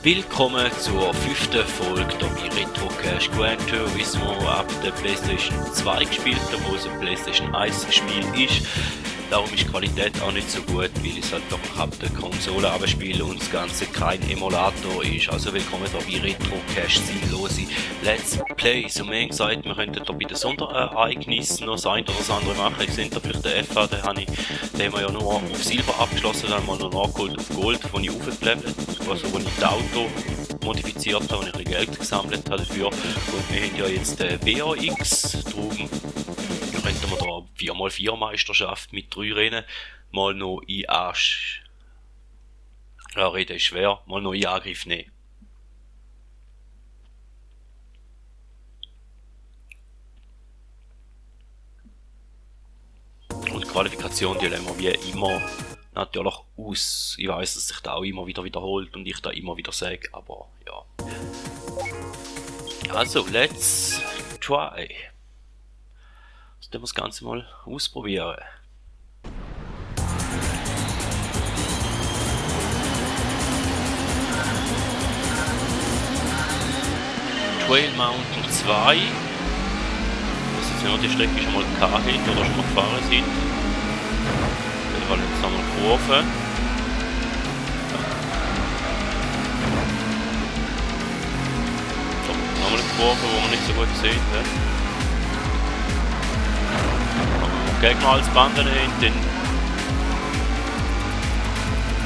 Willkommen zur 5. Folge der bei Retrocast. Gran Turismo ab der PlayStation 2 gespielt, obwohl es ein PlayStation 1 Spiel ist. Darum ist die Qualität auch nicht so gut, weil es halt wirklich ab der Konsole abspiele und das Ganze kein Emulator ist. Also willkommen hier bei Retrocast, sinnlose Let's Plays. Und wir haben gesagt, wir könnten hier bei den Sonderereignissen noch das eine oder das andere machen. Ich sehe da vielleicht den FH, den haben wir ja nur auf Silber abgeschlossen, dann haben wir noch nachgeholt auf Gold, wo ich aufgelevelt, also wo ich das Auto modifiziert habe und ich ein bisschen Geld gesammelt habe dafür. Und wir haben ja jetzt den WAX, darum könnten wir da 4x4 Meisterschaft mit 3 Rennen mal noch in Reden ist schwer, mal noch in Angriff nehmen. Und die Qualifikation, die lassen wir wie immer natürlich aus. Ich weiss, dass sich da auch immer wieder wiederholt und ich da immer wieder sage, aber ja. Also, let's try. Jetzt werden wir das Ganze mal ausprobieren. Trail Mountain 2. Das ist jetzt nur die Strecke schon mal gehabt oder schon mal gefahren sind. Wir wollen jetzt nochmal Kurven. So, nochmal eine Kurve, die man nicht so gut sieht. Gegner als Banden haben, dann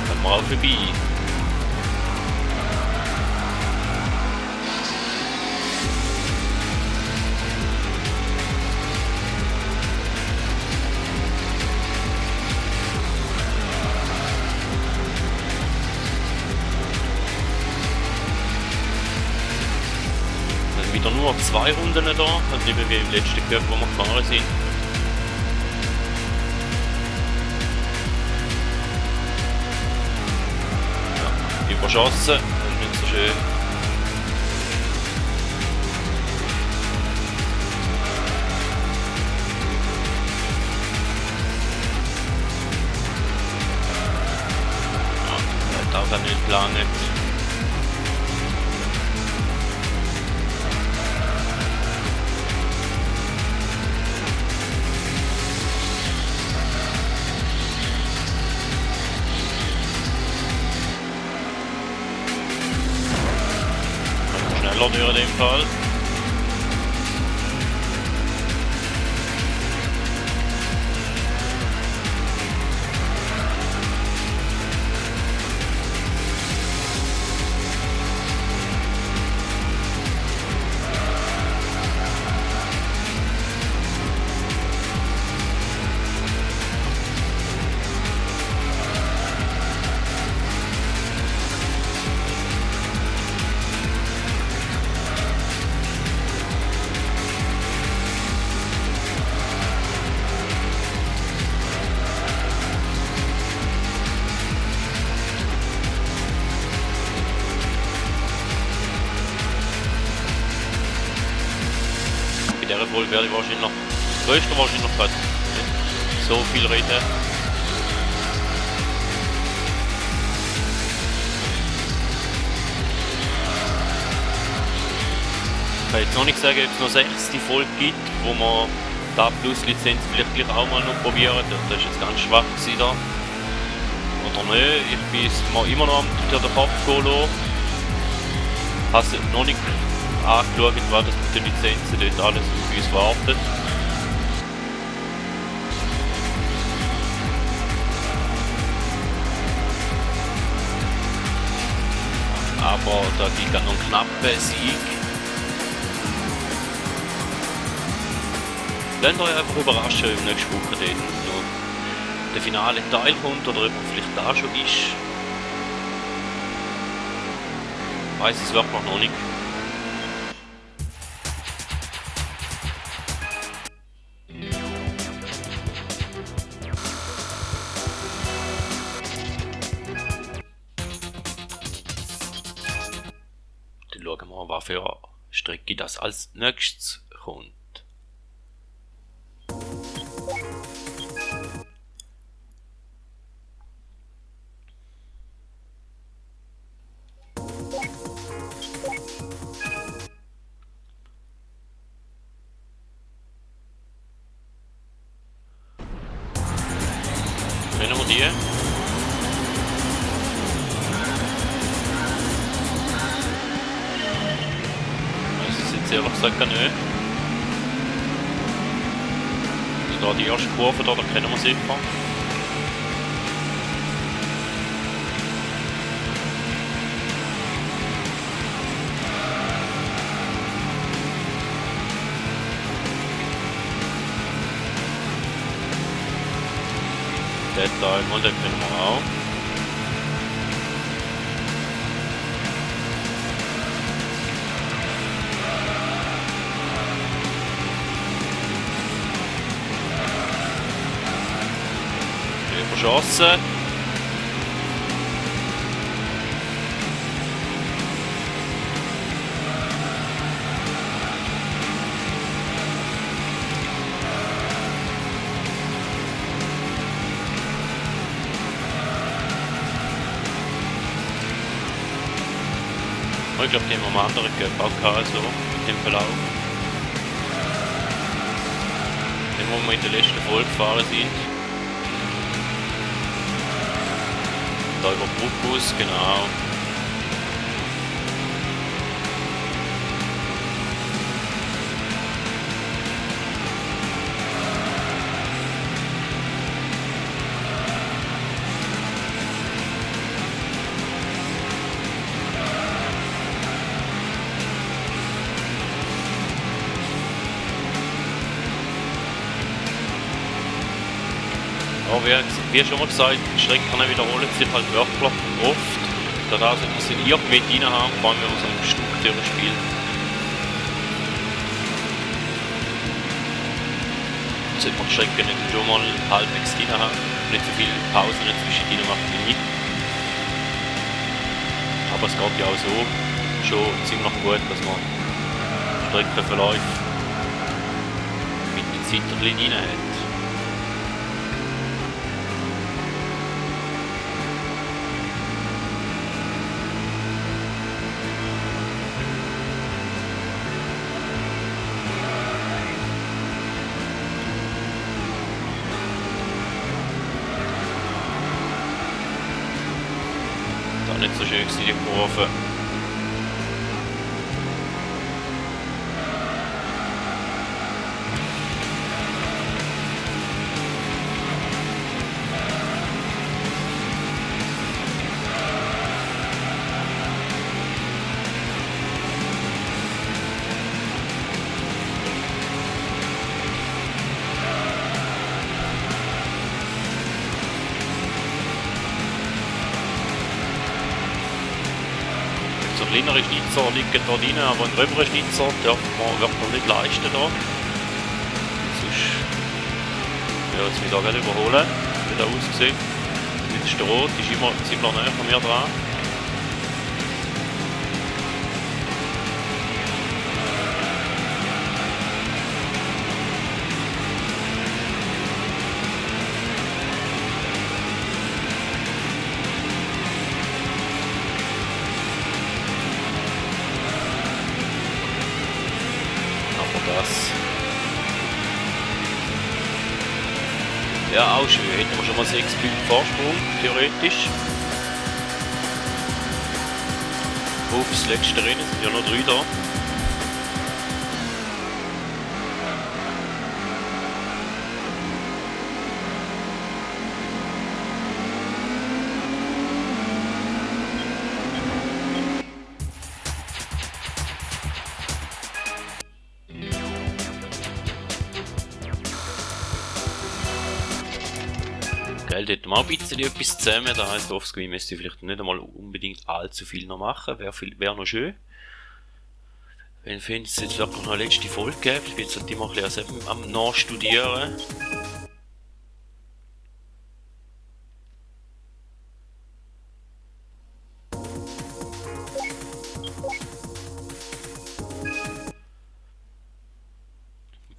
können wir auch vorbei. Dann wieder nur 2 Runden da, also nicht mehr wie im letzten Cup, wo wir gefahren sind. Überschossen und nicht so schön. Ja, hat auch nicht geplant. Schneller in dem Fall. In dieser Folge werde ich wahrscheinlich noch nicht so viel reden. Ich kann jetzt noch nicht sagen, ob es noch 6. Folge gibt, wo man da Plus-Lizenz vielleicht gleich auch mal noch probieren. Das ist jetzt ganz schwach gewesen da. Oder nicht, ich bin jetzt mal immer noch durch den Kopf gehen lassen. Habe es noch nicht angeschaut, was das mit den Lizenzen dort alles auf uns wartet. Aber da gibt es noch einen knappen Sieg. Lasst euch einfach überraschen, ob nächste Woche dann noch der finale Teil kommt oder ob er vielleicht da schon ist. Ich weiss es wirklich noch nicht. Dann schauen wir, was für eine Strecke das als nächstes kommt. jetzt ehrlich gesagt nicht. Da die erste Kurve da kennen wir sicher. Detail und den kennen wir auch. Chance. Ich glaube, den haben wir am anderen Cup auch gehabt, so mit dem Verlauf. Den, wo wir in der letzten Folge gefahren sind. Da über Bruckus, genau. Aber wie schon mal gesagt, Strecken wiederholen sich halt wirklich oft. Da sie irgendwie rein haben, vor allem wenn man so ein Struktur spielt. Sollte man die Strecke nicht schon mal halbwegs drin haben, nicht so viele Pausen zwischendrin macht wie ich. Aber es geht ja auch so schon ziemlich gut, dass man Streckenverläufe mit der Zeit ein bisschen rein hat. Nicht so schön gewesen, die Kurve. So kleinere Schnitzer liegen da drin, aber ein gröberer Schnitzer wird man nicht leisten da. Sonst würde es mich da gerne überholen, wie das aussieht. Jetzt ist der Rot, ist immer ziemlich näher von mir dran. Ja, auch schön. Hätten wir schon mal 6 Punkte Vorsprung, theoretisch. Aufs letzte Rennen sind ja noch 3 da. Geld hätten wir auch ein bisschen etwas zusammen, da heisst Offscreen müsste ich vielleicht nicht einmal unbedingt allzu viel noch machen, wäre noch schön. Wenn es jetzt wirklich noch eine letzte Folge gibt, ich bin jetzt halt immer ein bisschen am Nachstudieren.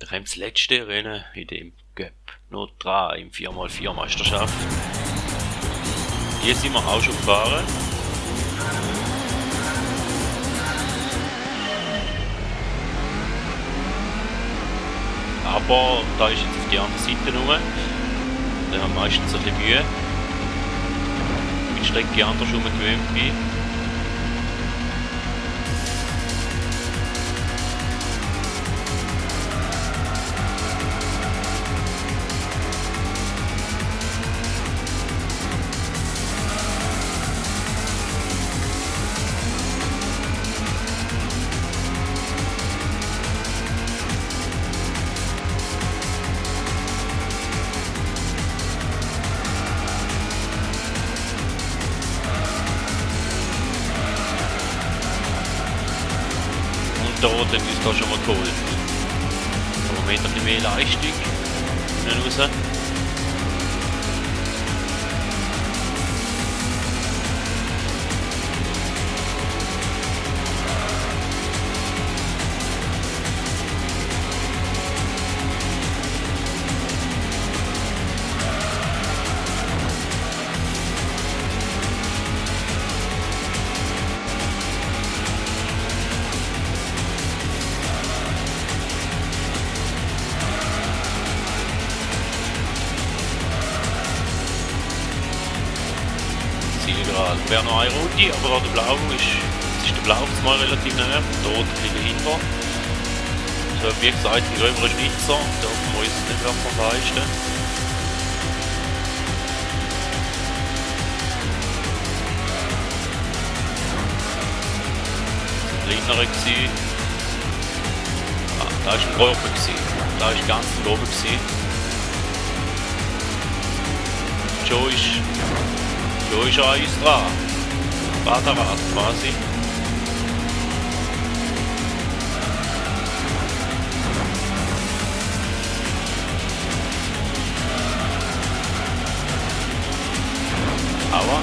Wir haben das letzte Rennen in dem Cup noch dran im 4x4 Meisterschaft. Hier sind wir auch schon gefahren. Aber da ist jetzt auf die andere Seite rum. Da haben wir meistens ein bisschen Mühe. Mit Strecke andersrum gewöhnt bin. da, dann ist da schon mal geholt. Aber wir haben ein bisschen mehr Leistung. Raus. Wäre noch eine Runde, aber der Blau ist der Blau mal relativ näher, da ein bisschen dahinter. So, wie gesagt, ein gröberer Schnitzer, dürfen wir uns nicht mehr leisten. Kleinere gsi. Ah, da ist ein grober gsi. Da ist ganz ein grober gsi. Schon ist an uns dran. Baderrad quasi. Aua.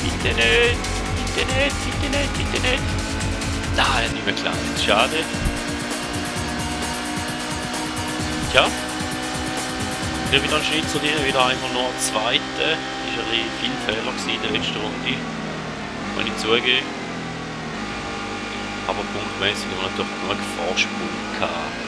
Bitte nicht, bitte nicht, bitte nicht, bitte nicht. Nein, nicht mehr klar. Schade. Tja. Wieder ein Schnitzer drin, wieder einmal nur ein zweiter. Ist ein bisschen viel Fehler gewesen in der letzten Runde. Muss ich zugeben. Aber punktmäßig haben wir natürlich genug Vorsprung gehabt.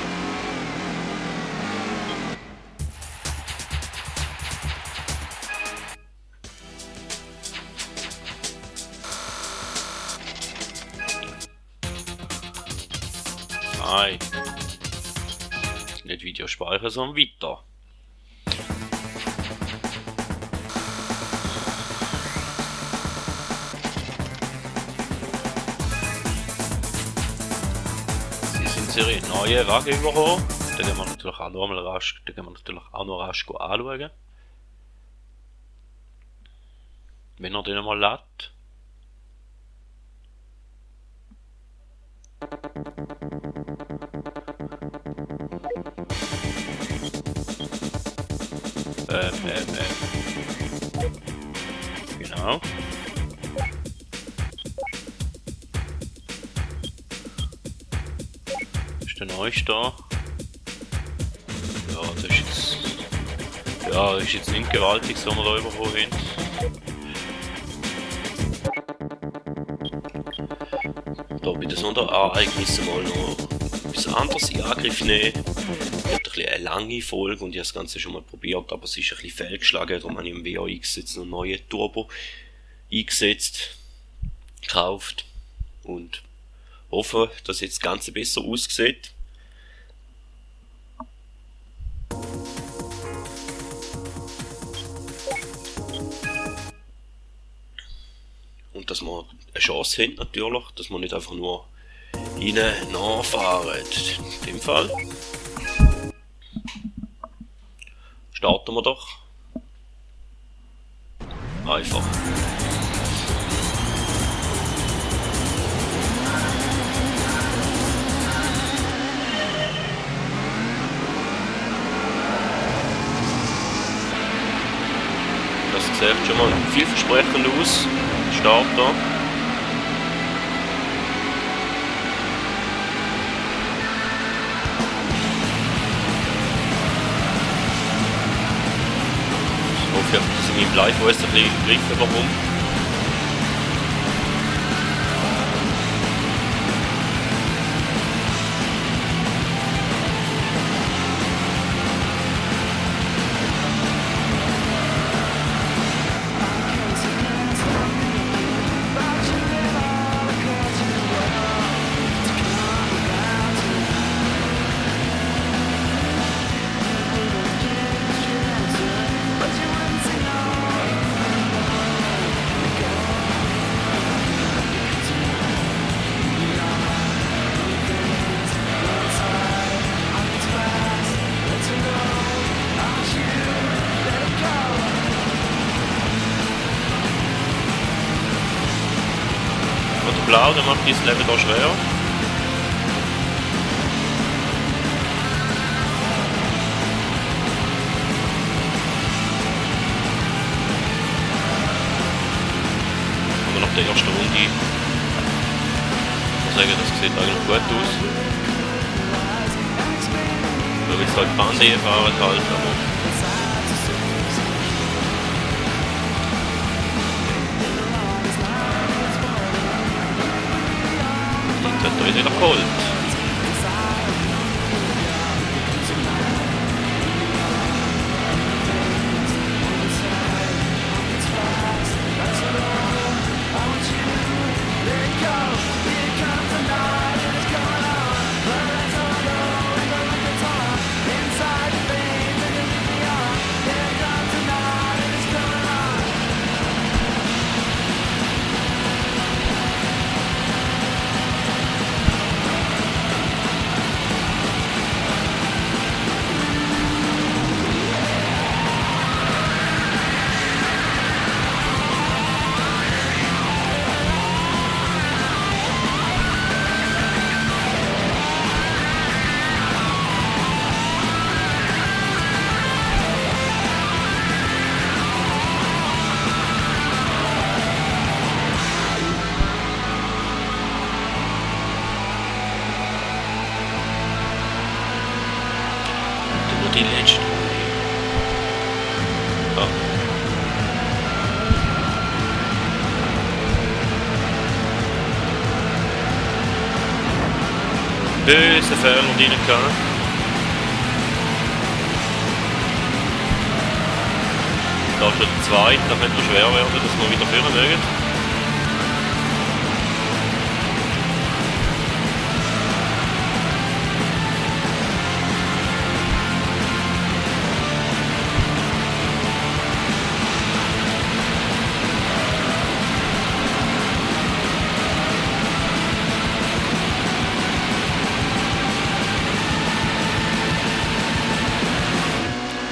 Nein. Nicht Video speichern, sondern weiter. Sie sind sehr neue Wagen überkommen. Da gehen wir natürlich auch noch rasch, anschauen. Wenn er den mal lädt. Genau. Ist der neueste da? Ja, das ist jetzt. Ja, das ist jetzt nicht gewaltig, so wir da überkommen haben. Da bei den Sonderereignissen mal noch etwas anderes in Angriff nehmen. Ich hatte eine lange Folge und ich habe das Ganze schon mal probiert, aber es ist ein bisschen fehlgeschlagen. Darum habe ich im WAX jetzt noch einen neuen Turbo eingesetzt, gekauft und hoffe, dass jetzt das Ganze besser aussieht. Und dass wir eine Chance haben natürlich, dass wir nicht einfach nur rein nachfahren. In dem Fall starten wir doch einfach. Das sieht schon mal vielversprechend aus. Starter. Ich hoffe, dass ich meinen Bleifuß ein bisschen im Griff bekomme. klar, der macht dieses Level da schwer. Und nach der ersten Runde, ich muss sagen, das sieht eigentlich gut aus. Weil wir jetzt halt Bahnnähe fahren halt, aber hat er wieder geholt. Die letzte. Ja. Böse Fehler und rein gegangen. Da ist der zweite, da könnte es schwer werden, dass wir noch wieder führen mögen.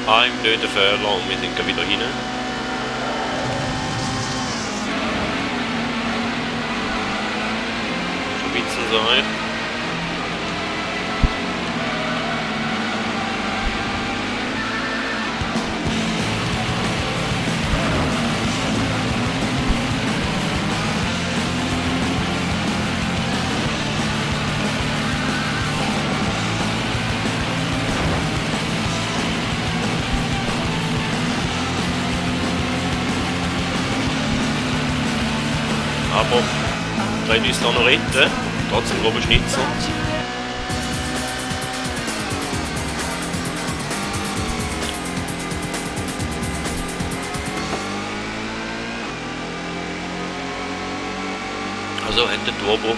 Ein blöder Fehler und wir sind wieder rein. Schon Witzel sein. Aber können uns da noch retten, trotzdem Robert Schnitzer. Also hat der Turbo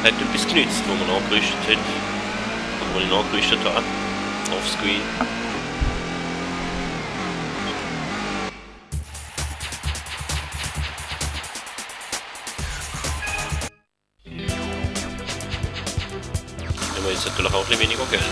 etwas genützt, wo wir nachgerüstet haben, oder wo ich nachgerüstet habe, offscreen. Jetzt natürlich auch ein bisschen weniger Geld.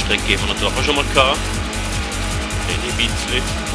Strecke haben wir natürlich auch schon mal gehabt. Ein bisschen.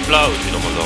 Blau ist wieder mal da.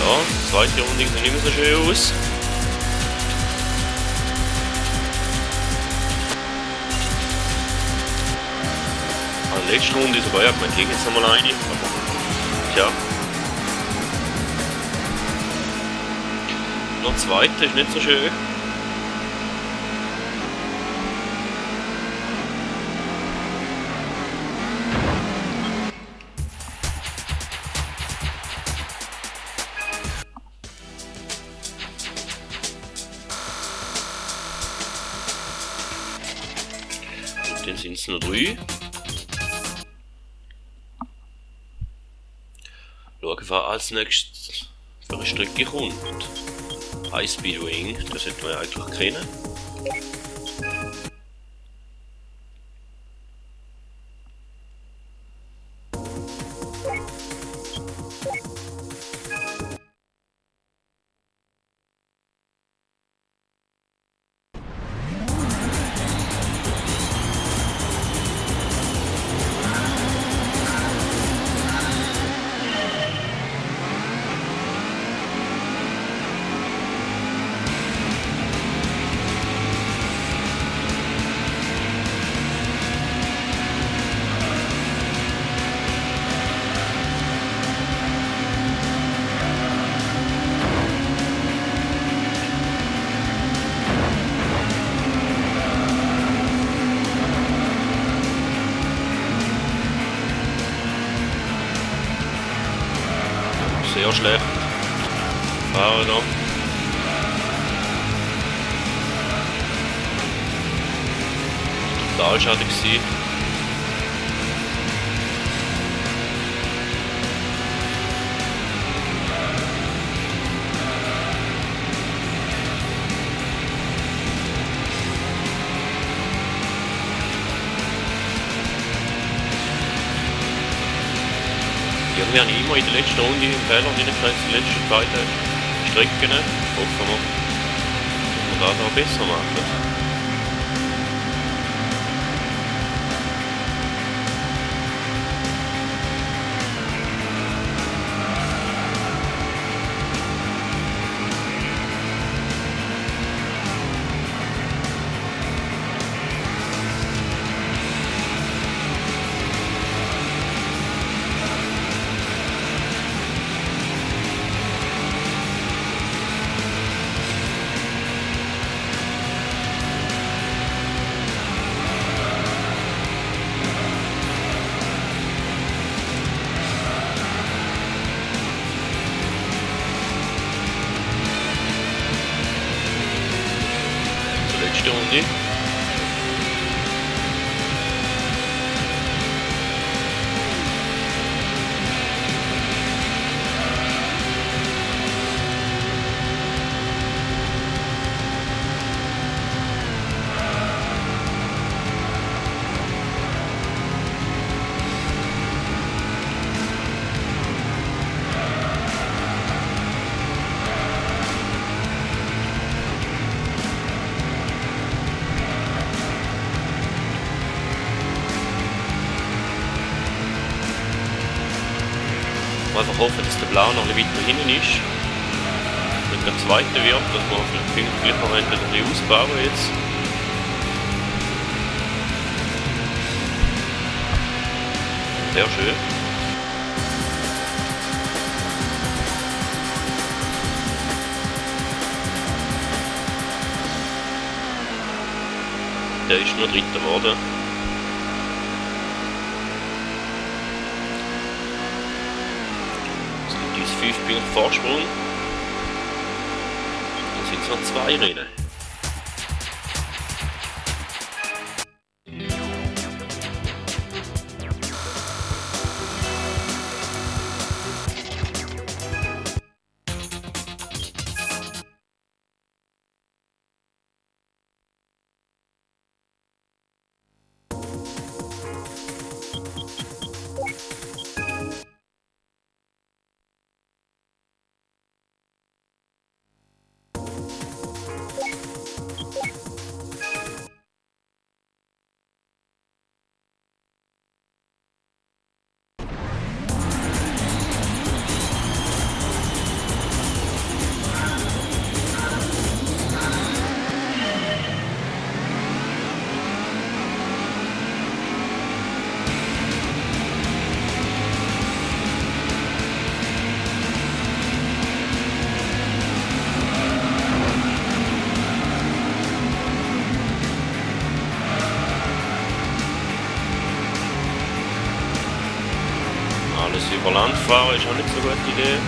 Ja, die zweite Runde sieht nicht mehr so schön aus. In der letzten Runde sogar, ja, man kriegt jetzt nochmal eine. Tja. Noch zweite ist nicht so schön. Dann sind es noch 3. Schauen, was als nächstes für eine Strecke kommt. High Speed Wing, das hätten wir eigentlich kennen. Sehr schlecht. Fahren da. Total schade gewesen. Irgendwie habe ich immer in der letzten Runde im Fehler, die letzten beiden Strecken. Hoffen wir, dass wir das noch besser machen. Letzte Runde. Einfach hoffen, dass der Blau noch ein bisschen weiter hinten ist. Mit der zweiten wird, dass wir vielleicht noch ein bisschen ausbauen jetzt. Sehr schön. Der ist nur Dritter geworden. Es gibt uns 5 Punkte Vorsprung. Da sind es noch 2 Rennen. Alles über Land fahren ist auch nicht so eine gute Idee.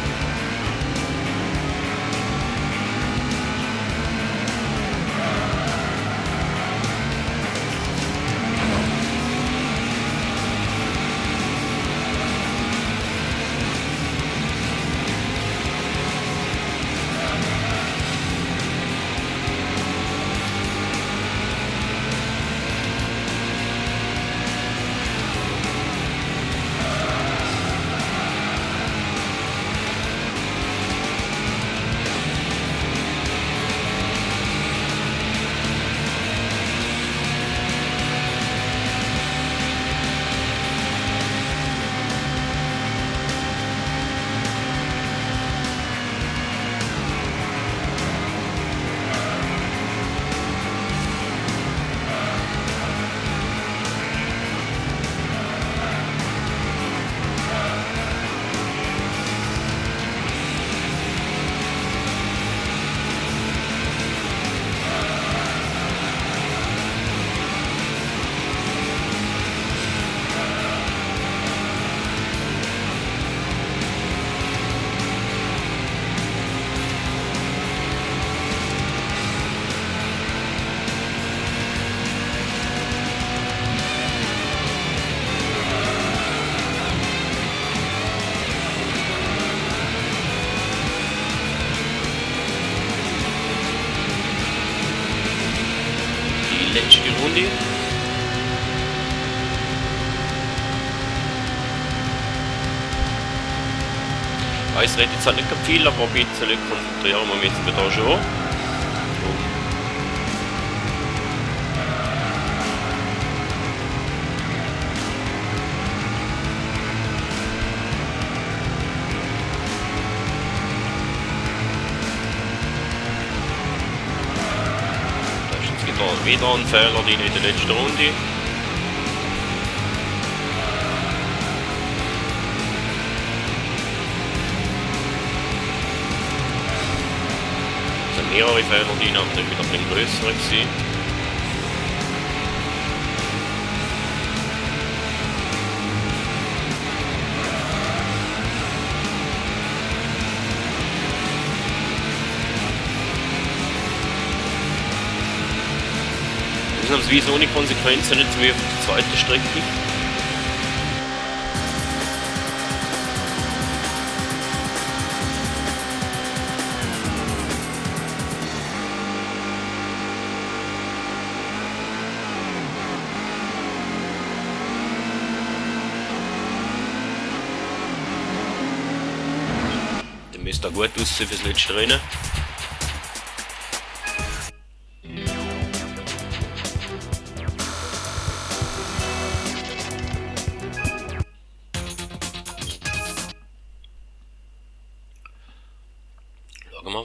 Letzte Runde. Eins redet jetzt halt nicht viel, aber ein bisschen konzentrieren wir uns da schon. Wieder ein Fehler drin in der letzten Runde. Es sind mehrere Fehler drin, aber dann wieder ein bisschen größere gewesen. Ausnahmsweise ohne Konsequenzen, nicht so wie auf der zweiten Strecke. Dann müsste er gut aussehen fürs letzte Rennen.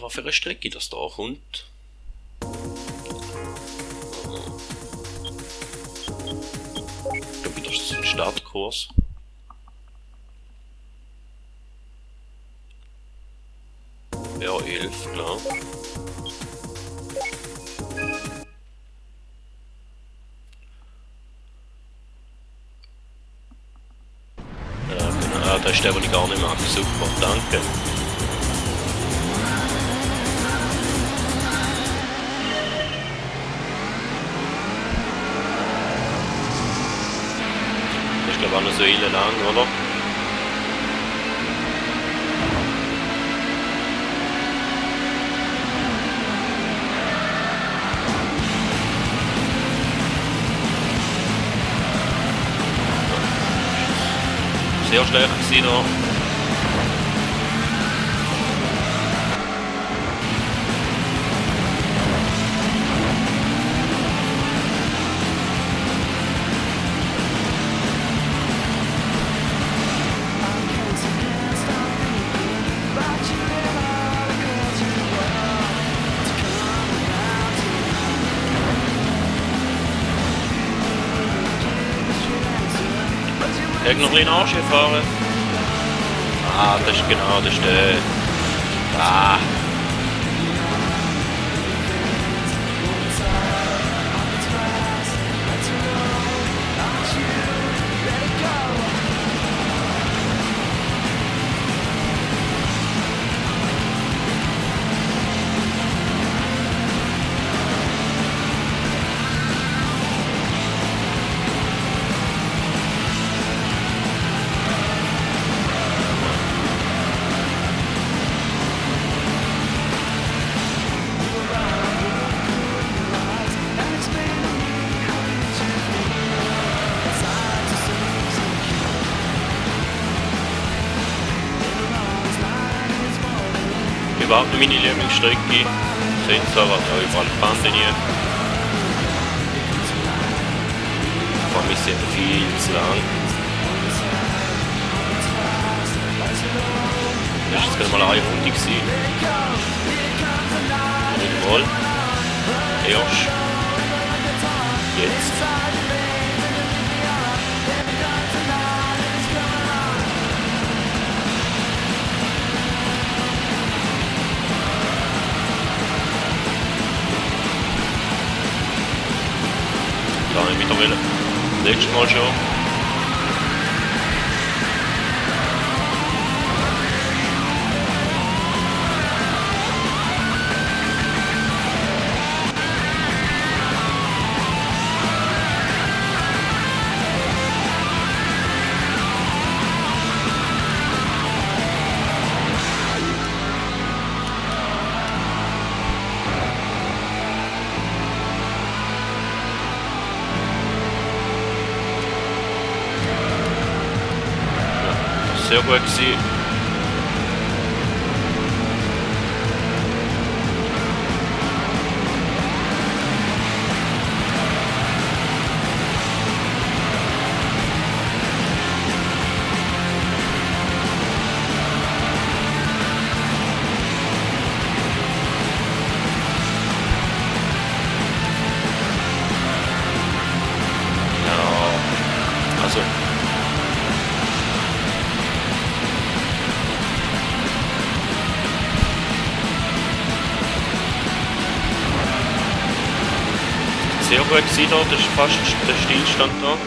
Was für eine Strecke das da kommt. Ich glaube, das ist ein Startkurs. Ja, 11, klar. Ja, genau. Ah, da ist der, den ich gar nicht mag. Super, danke. Ich glaube auch noch so lang, oder? Sehr schlecht gewesen noch. Ich noch ein bisschen Arsch fahren. Ah, das ist genau, das ist der. Ah. Überhaupt meine Lieblingsstrecke. Sind es aber auch überall Pandemie. Vor allem ist sie viel zu lang. Das war jetzt gerade mal eine Runde gewesen. Nicht mal. Erst. Jetzt. Da habe ich wieder wollen. Letztes Mal schon. Sehr gut gewesen. sehr gut gewesen da, das ist fast der Stillstand da.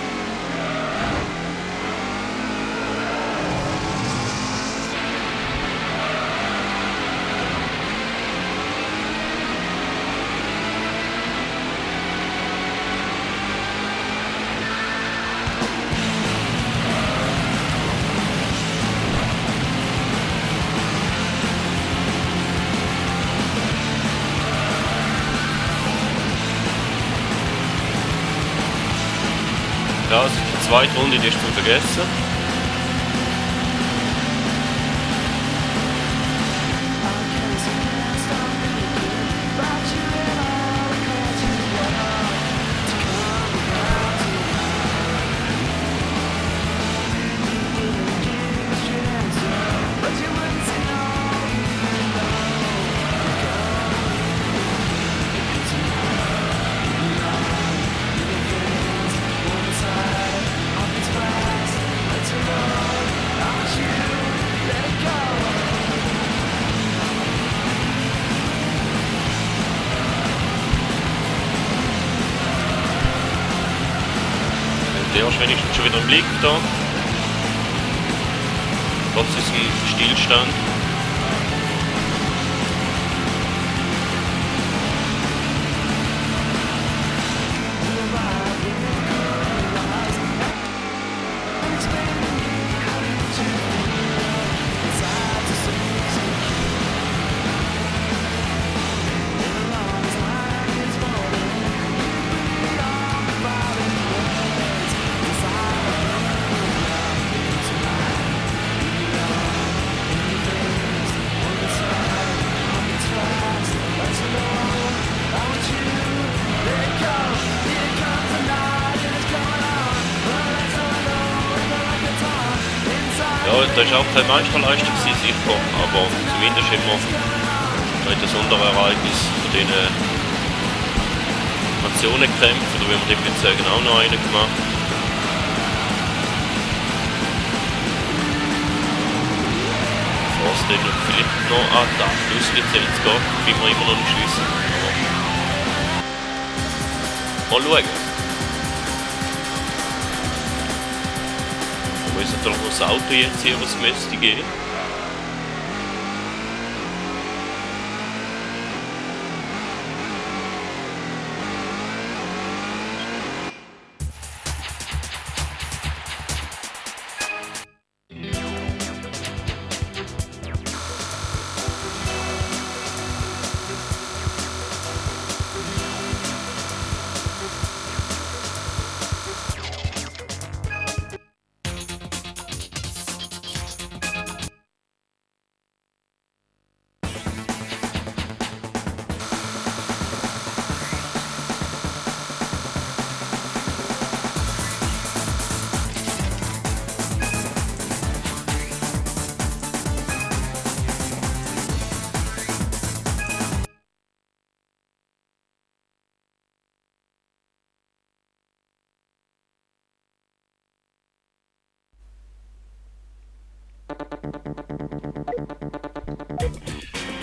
Ja, also die zweite Runde, die ist zum Vergessen. Der ist wenigstens schon wieder im Blick da. Trotz diesem Stillstand. Ja, das ist auch keine Meisterleistung sicher, aber zumindest immer ein Sonderereignis von den Nationenkämpfen, oder wie man dem jetzt sagen, auch noch einen gemacht. Was denn vielleicht noch da, Schlusslizenz geht, bin wir immer noch nicht schließen. Mal schauen. Da muss natürlich noch das Auto jetzt hier, was müsste gehen.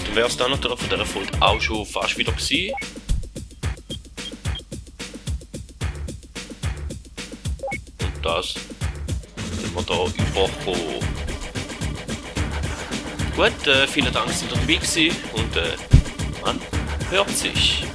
Dann wäre es dann natürlich von dieser Folge auch schon fast wieder gewesen. Und das sind wir da überkommen. Gut, vielen Dank, dass ihr dabei gewesen und man hört sich.